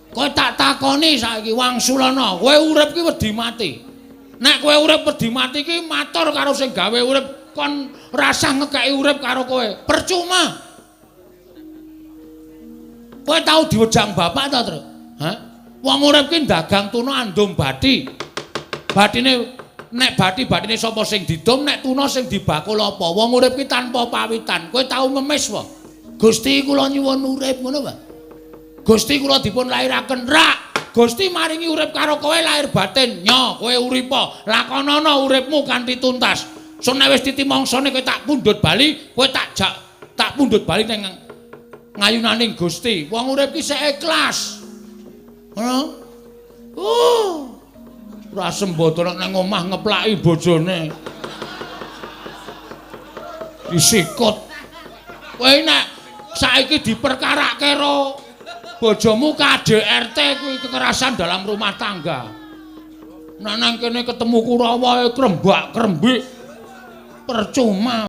Kowe tak takoni saiki wangsulana, kowe urip ki wedi mati. Nek kowe urip wedi mati ki matur karo sing gawe urip kon rasah ngekeki urip karo kowe. Percuma. Kowe tau diwejang bapak ta, Tru? Hah? Wong urip ki dagang tuna andum bathi. Bathine nek bathi-bathine sapa sing didum, nek tuna sing dibakul apa? Wong urip ki tanpa pawitan. Kowe tau ngemis apa? Gusti kula nyuwun urip ngono, Pak. Gusti kula dipun lairaken rak. Gusti maringi urip karo kowe lahir batin. Nyo, kowe uripa. Lakonana uripmu kanthi tuntas. Sun nek wis titi mangsane kowe tak pundhut bali, kowe tak jak tak pundhut bali ning ngayunaning Gusti. Wong urip ki sik ikhlas. Ngono. Ora sembodo nek nang omah ngeplaki bojone. Disikut. Kowe nek saiki diperkarake karo bojomu KDRT kuwi, kekerasan dalam rumah tangga. Nek nang kene ketemu Kurawa krembak-krembik. Percuma.